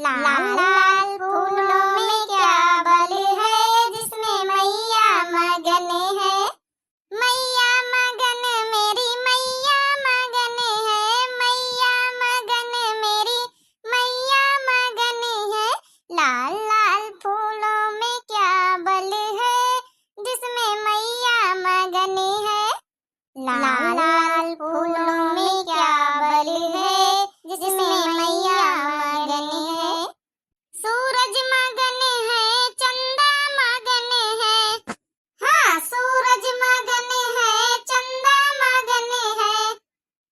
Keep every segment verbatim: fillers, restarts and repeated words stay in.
लाल लाल फूलों में क्या बल है, जिसमें मैया मगन है। मैया मगन मेरी, मैया मगन है, मैया मगन मेरी, मैया मगन है। लाल लाल फूलों में क्या बल है, जिसमें मैया मगन है। लाल लाल फूलों में क्या बल है, जिसमें मैया मगन है। सूरज मगन है, चंदा मगन है। हाँ, सूरज मगन है, चंदा मगन है।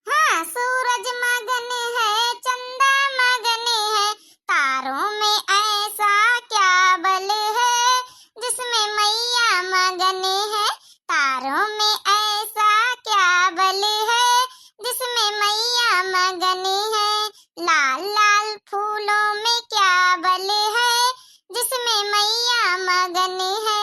हाँ, सूरज मगन है, चंदा मगन है। तारों में ऐसा क्या बल है, जिसमें मैया मगन है। तारों में ऐसा क्या बल है, जिसमें मैया मगन है। लाल लाल फूलों में क्या बल है, जिसमें मैया मगन है।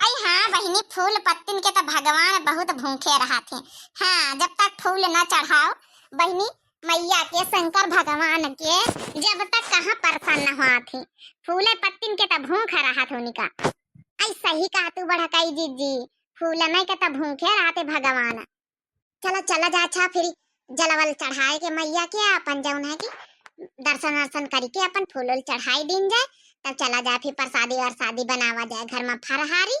अई हाँ बहिनी, फूल पत्तिन के त भगवान बहुत भूखे रहत हैं। हाँ, जब तक फूल न चढ़ाओ बहिनी, मैया के, शंकर भगवान के, जब तक कहाँ प्रसन्न होत हैं। फूले पत्तिन के त भूख रहत होनिका। अई सही कहा तू बड़कई जिज्जी, फूलने के त भूखे रहत हैं भगवान। चला, चला जा, अच्छा, फिर जलवल चढ़ाए के मैया के, अपन जौन है कि दर्शन वर्शन करी के अपन फूल उल चढ़ाई दीन जाए, तब चला जाए, फिर प्रसादी वरसादी बनावा जाए घर में फरहारी।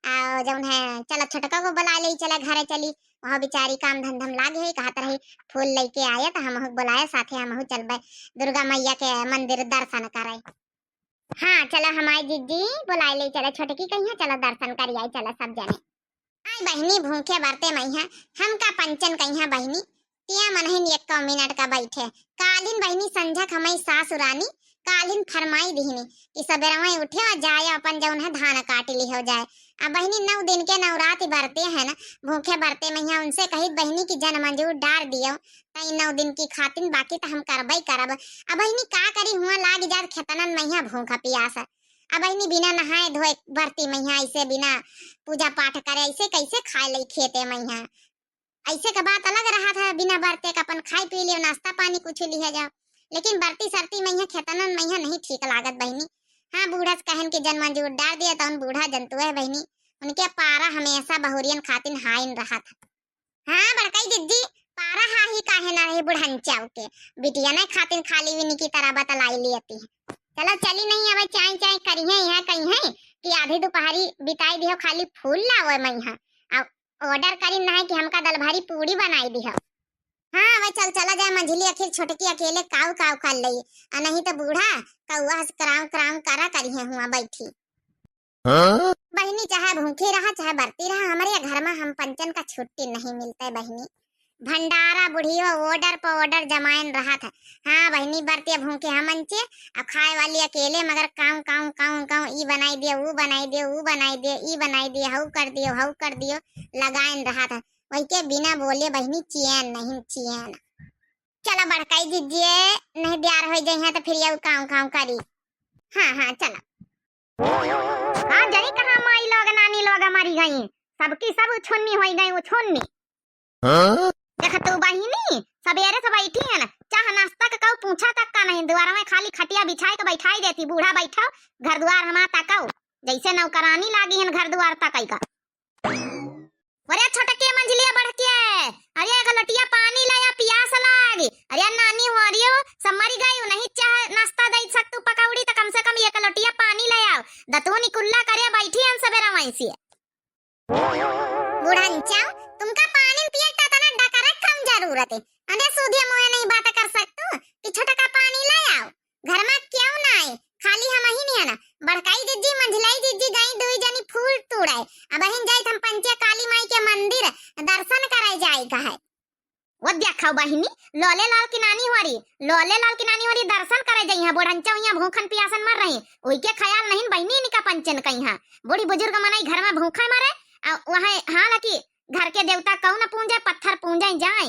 और जौन है, चला, छोटका को बुला ले, चला घरे चली, वहाँ बेचारी काम धंधा में लागे है, कहत रही फूल लेके आए तो हमहू बुलाए, साथे हमहू चलबे दुर्गा मैया के मंदिर दर्शन करे। हाँ, चला हमारी जिज्जी बुलाए ले, चला छोटकी कहिया, चला दर्शन करी आई, चला सब जने। आई बहिनी, भूखे बरते मइहाँ, हमका पंचन कइहाँ बहिनी, तिया मनहिन एक्को मिनट का बैठे। काल्हिन बहिनी संझक हमई सासुरानी, काल्हिन फरमाई दिहिनी कि सबेरवै उठे और जाए अपन जौन है धान काट लिहो जाए। अब बहिनी नौ दिन के नवरात बरते है ना, भूखे बरते मइहाँ उनसे कहित बहिनी कि जन मंजूर डार दियो, तई नौ दिन की खातिन, बाकी त हम करबई करब। अब बहिनी का करी, हुआं लाग जात खेतनन मइहाँ भूख पियास। अब बहिनी बिना नहाए धोए बरती मइहाँ, ऐसे बिना पूजा पाठ करे, ऐसे कैसे खाए लई खेते मइहाँ? ऐसे का बात अलग रहत है, बिना बरते का अपन खाए पी लियो, नाश्ता पानी कुछ लिहे जाओ, लेकिन बरती सरती मइहाँ खेतनन मइहाँ नहीं ठीक लागत बहिनी। हाँ, बूढ़ा से कहन के जन मंजूर डार दिया, तौन बूढ़ा जंतु है बहिनी, उनके पारा हमेशा बहुरियन खातिन हाइन रहत है। हाँ बड़कई जिज्जी, पारा हाही काहे ना रही बुढ़ंचाऊ के, बिटिया नहीं खातिन खाली विनी की तरह बतलाई लियती है। चलो चली नहीं, अब चाय चाय करिहे, यहाँ कहिहे कि आधी दोपहरी बिताई दिहो, खाली फूल लावे मइहाँ, आ order करी ना है कि हमका दल भरी पूड़ी बनाई दिहो। हाँ, वह चल चला जाए मंझली, आखिर छोटकी अकेले काऊ काऊ कर लई, आ नहीं तो बूढ़ा कौआ से क्राऊ क्राऊ करा करिहे हुआं बैठी। हाँ? बहिनी, चाहे भूखी रहा, चाहे बरती रहा, हमरे घर में हम पंचन का छुट्टी नहीं मिलता है बहिनी। भंडारा बुढ़ियो order पर order जमाइन रहत है। हाँ बहिनी, बरती भूखे हम अंचे, अब खाए वाली अकेले, मगर काऊ, काऊ, काऊ, काऊ, ई बनाई दियो, ऊ बनाई दियो, ऊ बनाई दियो, ई बनाई दियो, हऊ कर दियो, हऊ कर दियो, लगाइन रहत है। वही के बिना बोले बहिनी चैन नहीं, चैन। चला बड़कई जिज्जिए, नहीं दियार हो जइहाँ तो फिर यऊ काऊ, काऊ करी। हाँ, हाँ, चला। हाँ, जनी कहाँ माई लोग, नानी लोग मरी गई, सबकी सब उछुन्नी होई गई, उछुन्नी। हाँ? देख तू बहिनी, सबेरे से बैठी है ना, चाह नाश्ता का कऊ पूछा तक का नहीं, दुआर में खाली खटिया बिछाए के बैठाई देती, बूढ़ा बैठाओ, घर दुआर हमार तकाओ, जैसे नौकरानी लागी है घर दुआर तकाई का। अरे छोटके मंझलिया बढ़के, अरे एक लोटिया पानी लाया, पियास लागी। अरे नानी हो रही हो, सब मरी गई, नहीं चाह नाश्ता दे सकतू पकौड़ी, तो कम से कम एक लोटिया पानी ले आओ। दतूनी कुल्ला करे बैठी हम सबेरा वैसे। बुढ़ंचा, तुमका पानी पिए का तना डकरक कम जरूरत है। अरे सूधिया मुँहे नहीं बात कर सकतू कि छोटका पानी ले आओ। घर में क्यों ना आए, खाली हम ही नहीं है ना। बड़काई जिज्जी, मंझलाई जिज्जी गई दुई जनी फूल तोड़े। अब हिन जाइत हम पंचे काली माई के मंदिर दर्शन करे जाए का है। वो देखो बहिनी, लोले लाल की नानी हो रही, लोले लाल की नानी हो रही दर्शन करे जइहाँ। बुढ़ंचा हुइया भूखन पियासन मर रही, उइके ख्याल नहीं बहिनी इनका पंचन कइहाँ। बूढ़ी बुजुर्ग मनई घर में भूखे मरे, आ वहाँ हालांकि घर के देवता कौन पूजे, पत्थर पूजे जाए।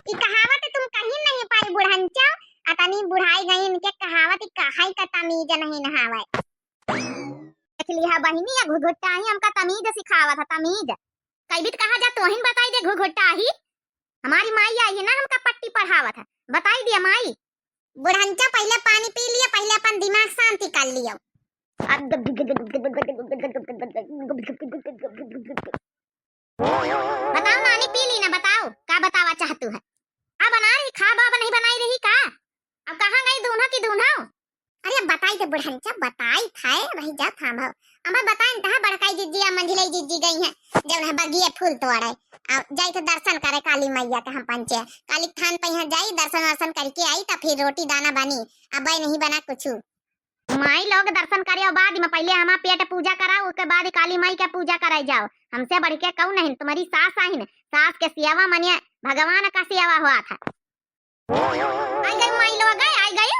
ई कहावत तुम कहीं नहीं पाई बुढ़ंचो, अतनी बुढ़ाई गई इनके कहावत, ई कहाई का तमीज नहीं नहावे। देख लिहा बहिनी, या घुघुट्टा ही हमका तमीज सिखावत है, तमीज। कैबित कहा जा तोहिन बताई दे घुघुट्टा ही। हमारी माई आई है ना, हमका पट्टी पढ़ावत है, बताई दिया माई। बुढ़ंचा, पहिले पानी पी लियो, पहिले अपन दिमाग शांति कर लियो। बताओ नानी, पी ली ना, बताओ, का बतावा चाहतू है? आ बना रही, खाब अब नहीं बनाई रही का? अब कहाँ गई दून्हा की दून्हा? अरे बताई दे बुढ़ंचा, बताई थाए, वही जा थाम हो। अब बताइन तहा बड़काई जिज्जी या मंझिलाई जिज्जी गई हैं, जब है बगिए फूल तोड़े। आ जाई तो दर्शन करे काली मैया के हम पंचे। काली थान पे यहाँ जाई, दर्शन वर्शन करके आई, तो फिर रोटी दाना बनी। अब नहीं बना कुछ। माई लोग दर्शन करे बाद में पहिले हमार पेट पूजा कराओ, उसके बाद काली माई के पूजा करे जाओ। हमसे बढ़ के कौन नहीं, तुम्हारी सास आहिन, सास के सेवा मने भगवान का सेवा हुआ था। आई गई माई लोग, आई गई।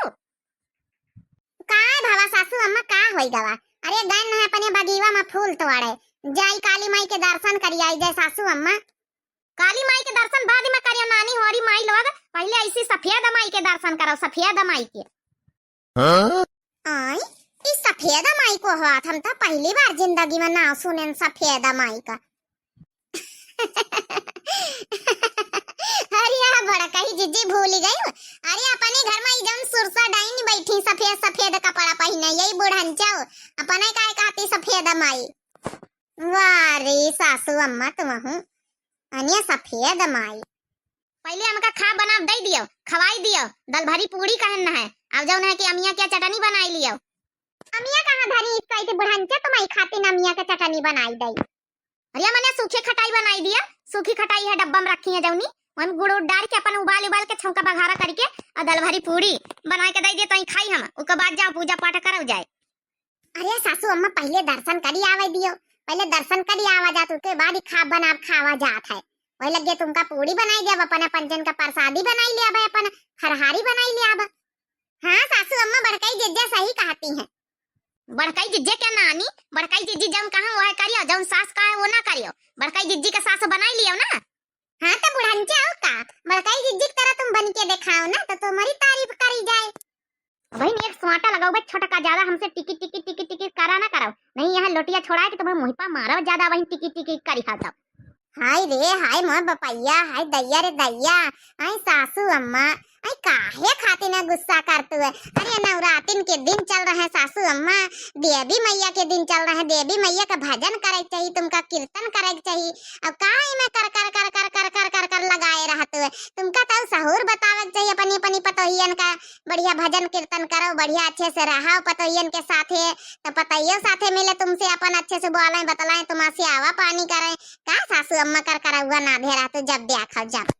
का भवा सासू अम्मा, का होई गवा? अरे गए न अपने बगीवा में फूल तोड़े, जाई काली माई के दर्शन करी आई जाए सासू अम्मा। काली माई के दर्शन बाद में करियो नानी, होरी माई लोग, पहिले ऐसी सफेद माई के दर्शन करो, सफेद माई के। हाँ? आई, ई सफेद माई को होत, हम तो पहली बार जिंदगी में नाव सुनेन सफेद माई का। अरे या बड़काई जिज्जी भूली गई। अरे अपने घर में ई जौन सुरसा डाइन बैठी सफेद सफेद कपड़ा पहिने, यही बुढ़ंचा हो। अपने काहे कहती सफेद माई? वाह रे सासू अम्मा तुमहू, अनिया सफेद माई। पहिले हमका खा बना दे दियो, खवाई दियो, दल भरी पूड़ी कहन न है। अब जौन है कि अमिया क्या चटनी बनाई लियो। अमिया कहाँ धरी, इसका इसे बुढ़ंचा तुम्हारी खातिर अमिया के चटनी बनाई दई। अरे मने सूखी खटाई बनाई दिया, सूखी खटाई है डब्बा में रखी है जौनी, हम गुड़ उड़ डाल के अपन उबाल उबाल के छौंका बघारा करके और दल भरी पूड़ी बना के दे दिए तो ही खाई हम, उसके बाद जाओ पूजा पाठ करो जाए। अरे सासू अम्मा पहिले दर्शन करी आवे दियो, पहिले दर्शन करी आवा जात, उसके बाद ही खा बना खावा जात है। वही लगे तुमका पूड़ी बनाई दिया, अपन पंचन का प्रसादी बनाई लिया, अपन फरहारी बनाई लिया। हाँ सासू अम्मा, बड़काई जिज्जा सही कहती हैं। बड़काई जिज्जे क्या नानी, बड़काई जिज्जी जौन कहा वह करियो, जौन सास कहे वो ना करियो। बड़काई जिज्जी के सास बनाई लियो ना। हाँ तो बुढ़ंचा हो का, बड़काई जिज्जी की तरह तुम बन के दिखाओ ना, तो तुम्हारी तारीफ करी जाए। बहन एक स्वाटा लगाओ भाई, छोटका ज्यादा हमसे टिकी टिकी टिकी टिकी करा ना कराओ, नहीं यहाँ लोटिया छोड़ा के तुम्हें मुँह पा मारो ज्यादा बहन टिकी टिकी करी खा जाओ। हाय रे हाय मोर बपैया, हाय दैया रे दैया, हाय सासू अम्मा, हाय काहे खातिर ना गुस्सा करतू है? अरे नवरातिन के दिन चल रहे हैं सासू अम्मा, देवी मैया के दिन चल रहे हैं, देवी मैया का भजन करे के चाहिए, तुमका कीर्तन करे के चाहिए। अब का इमे कर कर कर कर कर कर कर कर लगाए रहतू है? तुमका तो सहूर बतावे के चाहिए अपनी अपनी पतोहियन का, बढ़िया भजन कीर्तन करो, बढ़िया अच्छे से रहो पतोहियन के साथे, तो पतोहियो साथे मिले तुमसे अपन अच्छे से बोलें बतलाएं, तुमसे आवा पानी करें। का सासू अम्मा कर करौआ नाधे रहतू, जब देखो जब।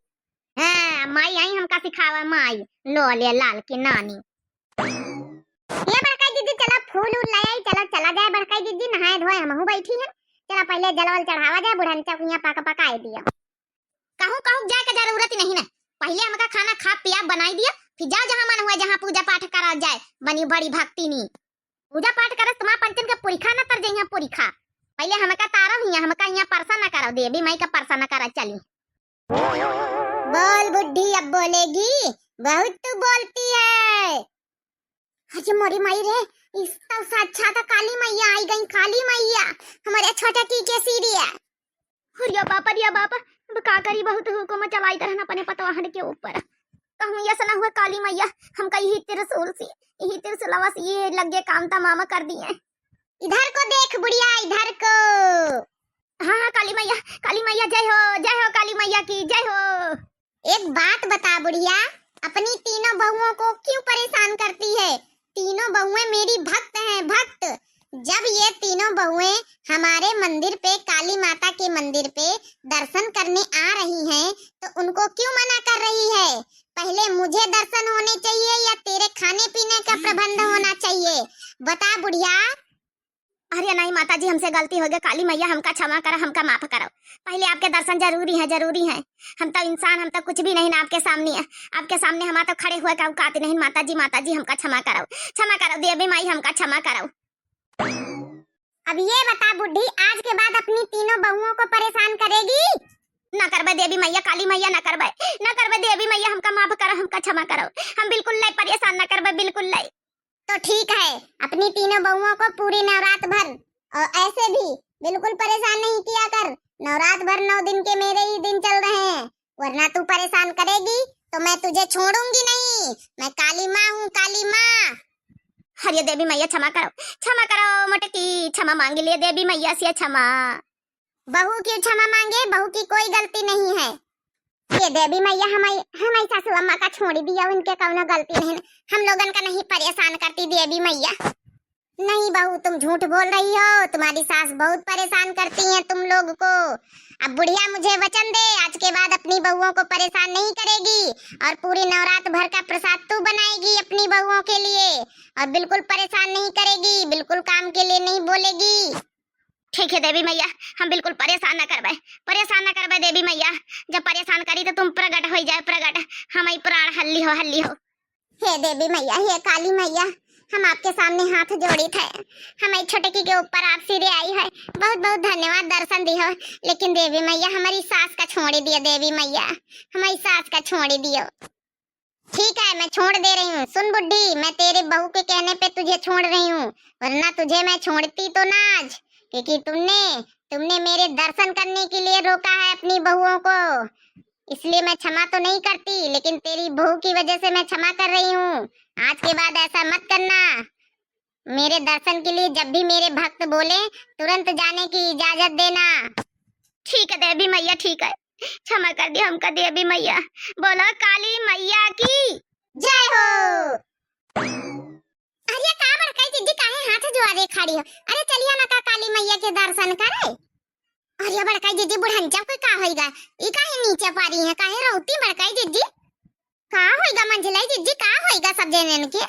हाँ, माई आई हमका सिखावा, माई, लो ले लाल की नानी। ये बड़काई दीदी, चला फूल उल ले आई, चला, चला जाए बड़काई दीदी, नहाए धोए हमहू बैठी हैं। चला पहिले जलवल चढ़ावा जाए, बुढ़न चौकिया पक पकाए दिया। कहूँ कहूँ जाए के जरूरत ही नहीं ना, पहिले हमका खाना खा पिया बनाई दिया, फिर जाओ जहाँ मन हुआ, जहाँ पूजा पाठ करा जाए, बनी बड़ी भक्तिनी। पूजा पाठ करस तुम्हार पंचन के पुरखा न तर जइहा पुरखा। पहिले हमका तारव हिया, हमका हिया परसा न करव, देवी माई का परसा न करव, चली। बोल बुढ़ी, अब बोलेगी? बहुत तू बोलती है। अरे मोरी माई रे, इस तो साक्षात काली मैया आई गई, काली मैया, हमारे छोटा की के सीरी है। अरे बाप, अरे बाप, अब का करी, बहुत हुकुम चलाई तरहन अपने पतवाहन के ऊपर। कहूँ यस न हुए काली मैया, हमका यही त्रिशूल से, यही त्रिशूलवा से ये लगे काम तमाम कर दिए। इधर को देख बुढ़िया, इधर को। हाँ, हाँ, काली मैया, काली मैया, जय हो, जय हो, काली मैया की, जय हो। एक बात बता बुढ़िया, अपनी तीनों बहुओं को क्यों परेशान करती है? तीनों बहुएं मेरी भक्त हैं, भक्त। जब ये तीनों बहुएं हमारे मंदिर पे, काली माता के मंदिर पे दर्शन करने आ रही हैं, तो उनको क्यों मना कर रही है? पहले मुझे दर्शन होने चाहिए या तेरे खाने पीने का प्रबंध होना चाहिए? बता बुढ़िया। अरे नहीं माता जी, हमसे गलती हो गई, काली मैया हमका क्षमा करा, हमका माफ करो। पहले आपके दर्शन जरूरी है, जरूरी है। हम तो इंसान, हम तो कुछ भी नहीं ना आपके सामने है। आपके सामने हमारा तो खड़े हुए का औकात नहीं। माता जी, माता जी हमका क्षमा करो, क्षमा करो देवी माई, हमका क्षमा करो। अब ये बता बुढ़ी, आज के बाद अपनी तीनों बहुओं को परेशान करेगी? ना करबे देवी मैया, काली मैया ना करबे, ना करबे देवी मैया, हमका माफ करो, हमका क्षमा करो। हम बिल्कुल नहीं परेशान ना करबे, बिल्कुल नहीं। तो ठीक है, अपनी तीनों बहुओं को पूरी नवरात भर और ऐसे भी बिल्कुल परेशान नहीं किया कर। नवरात भर नौ दिन के मेरे ही दिन चल रहे हैं, वरना तू परेशान करेगी तो मैं तुझे छोड़ूंगी नहीं। मैं काली माँ हूँ, काली माँ। अरे देवी मैया, क्षमा करो, क्षमा करो मोटकी, क्षमा मांग लिए देवी मैया से, क्षमा। बहू क्यों क्षमा मांगे? बहू की कोई गलती नहीं है। ये देवी मैया, हम, हम ऐसा सासू अम्मा का छोड़ी दिया, उनके कौनो गलती नहीं, हम लोगन का नहीं परेशान करती देवी मैया। नहीं बहू, तुम झूठ बोल रही हो, तुम्हारी सास बहुत परेशान करती हैं तुम लोग को। अब बुढ़िया मुझे वचन दे, आज के बाद अपनी बहुओं को परेशान नहीं करेगी और पूरी नवरात भर का प्रसाद तू बनाएगी अपनी बहुओं के लिए और बिल्कुल परेशान नहीं करेगी, बिल्कुल काम के लिए नहीं बोलेगी। ठीक है देवी मैया, हम बिल्कुल परेशान न करबे, परेशान न करबे देवी मैया। जब परेशान करी तो तुम प्रगट हो जाए, प्रगट, हम ही प्राण हल्ली हो, हल्ली हो। हे देवी मैया, हे काली मैया, हम आपके सामने हाथ जोड़ी थे, हमारी छोटकी के ऊपर आप सिरे आई है, बहुत बहुत धन्यवाद दर्शन दियो, लेकिन देवी मैया हमारी सास का छोड़ी दियो, देवी मैया हमारी सास का छोड़ी दियो। ठीक है, मैं छोड़ दे रही हूँ। सुन बुड्ढी, मैं तेरे बहू के कहने पे तुझे छोड़ रही हूँ, वरना तुझे मैं छोड़ती तो ना आज, क्योंकि तुमने, तुमने मेरे दर्शन करने के लिए रोका है अपनी बहुओं को, इसलिए मैं क्षमा तो नहीं करती, लेकिन तेरी बहू की वजह से मैं क्षमा कर रही हूँ। आज के बाद ऐसा मत करना। मेरे दर्शन के लिए जब भी मेरे भक्त बोले, तुरंत जाने की इजाजत देना। ठीक है देवी मैया, ठीक है, क्षमा कर दिया हमका देवी मैया। बोलो काली मैया की जय हो। अरे का बड़काई जिज्जी, काहे हाथ जोड़े खड़ी हो? अरे चलिया ना का काली मैया के दर्शन करे। अरे बड़काई जिज्जी, बुढ़नचा कोई का होइगा? ई काहे नीचे पारी है, काहे रोती बड़काई जिज्जी? का होइगा मंझलाई जिज्जी, का होइगा सब जनन के?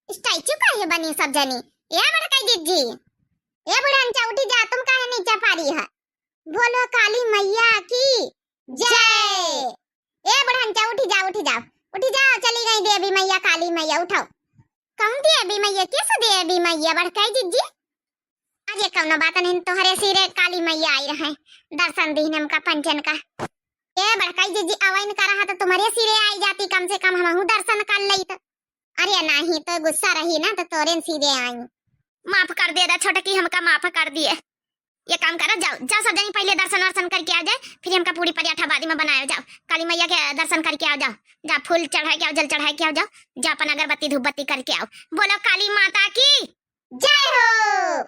स्टैचू काहे बनी सब जनी? ए बड़काई जिज्जी, ए बुढ़नचा उठी जा, तुम काहे नीचे पारी है? बोलो काली मैया की जय। ए बुढ़नचा उठी जा, उठी जा, उठी जा, चली गई देवी मैया, काली मैया उठाओ। कौन देवी मैया, किस देवी मैया बड़काई जिज्जी? अरे कौनो बात नहीं, तोहरे सिरे काली मैया आई रहे, दर्शन दीन हमका पंचन का। ए बड़काई जिज्जी, अवैन का रहा तो तुम्हारे सिरे आई जाती, कम से कम हमहू दर्शन कर लेत। अरे नहीं तो गुस्सा रही ना तो तोरे सिरे आई। माफ कर दे दा छोटकी, हमका माफ कर दिए। ये काम करो, जाओ, जाओ सब जनी पहले दर्शन वर्शन करके आ जाए, फिर हमका पूड़ी पराठा बाद में बनाए जाओ। काली मैया के दर्शन करके आओ, जाओ, जा फूल चढ़ाए के आओ, जल चढ़ाए के आओ, जाओ, जा अपन अगरबत्ती धूप बत्ती करके आओ। बोलो काली माता की जय हो।